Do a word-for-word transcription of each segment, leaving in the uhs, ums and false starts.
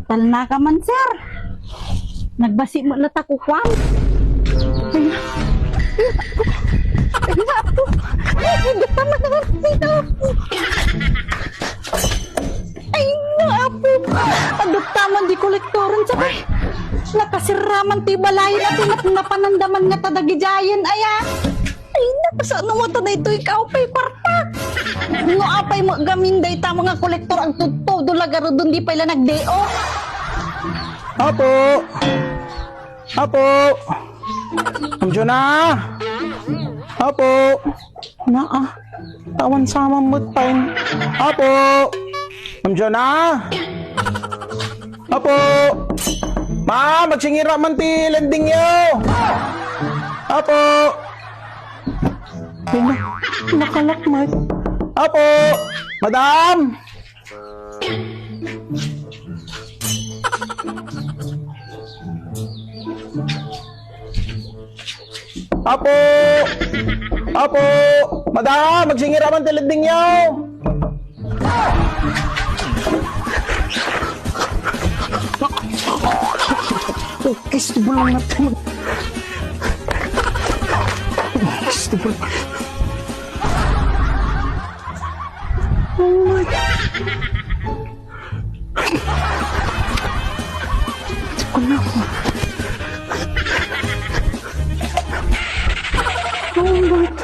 Talna ka man, sir. Nagbasi met latta kukuam. Ay, ay, Apo. Ay, Apo. Ay, Apo. Ay, Apo. Adda man di kolektoren, sabay. Nakasirraman ti balayen, Apo, nap-, napanandaman nga tadagidiayen, aya. Ay, napasano mo to daytoy ka, pay kwarta. No apay mo gamin dayta mga kolektor, agtudtudo la garudon, di pay la nagdeo. Apo! Apo! Ma'am Jona! Apo! Naa, awan sa man met pay. Apo! Ma'am Jona! Apo! Ma'am, agsingira man ti lendingyo! Apo! Ay, na-, nakalak, Mike. Apo! Madam! Apo! Apo! Madam, agsingira man ti lendingyo! Oh, gusto mo lang natin. Gusto mo lang. Oh my God. Gusto ko na. Oh my God.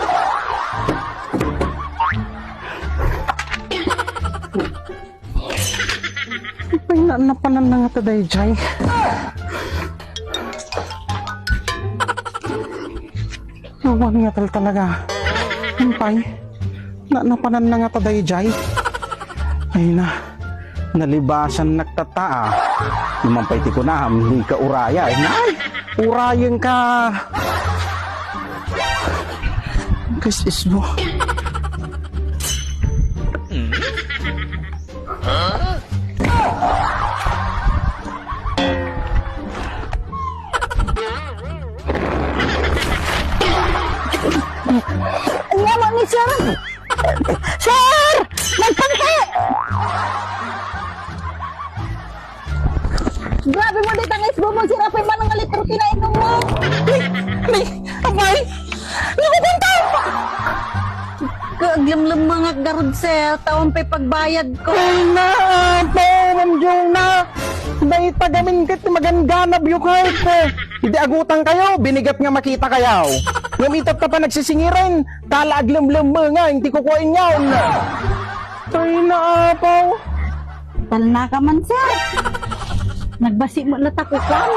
Apay, na-, napanan na nga ta daydiay. Awan nga tal talaga. Apay, na-, napanan na nga ta daydiay. Ay na, nalibasan nagtataa. Naman pay ti kunam, di ka uraya. Ay, nay! Urayen ka. Guys, is mo. Ania mo ni sir? Sir! Nagpangti! Grabe mo, dita nga isbo mo, sir, apay man nga litro ti nainom mo. Ni, ni, apay! Naku, kunta! Ka-, aglemlemmengak garud, sir, ta awan pay pagbayad ko. Ay, na, apo, Ma'am Jona. Dayta gamin ket ti maganganab yo kay ko. Idi agutang kayo, binigat nga makita kayo. Ngem itatta pa nagsisingiren, tala aglemlemmengan ti kukuaenyo. Ay, na, apo. Talna ka man, sir. Nagbasi met latta kukuam.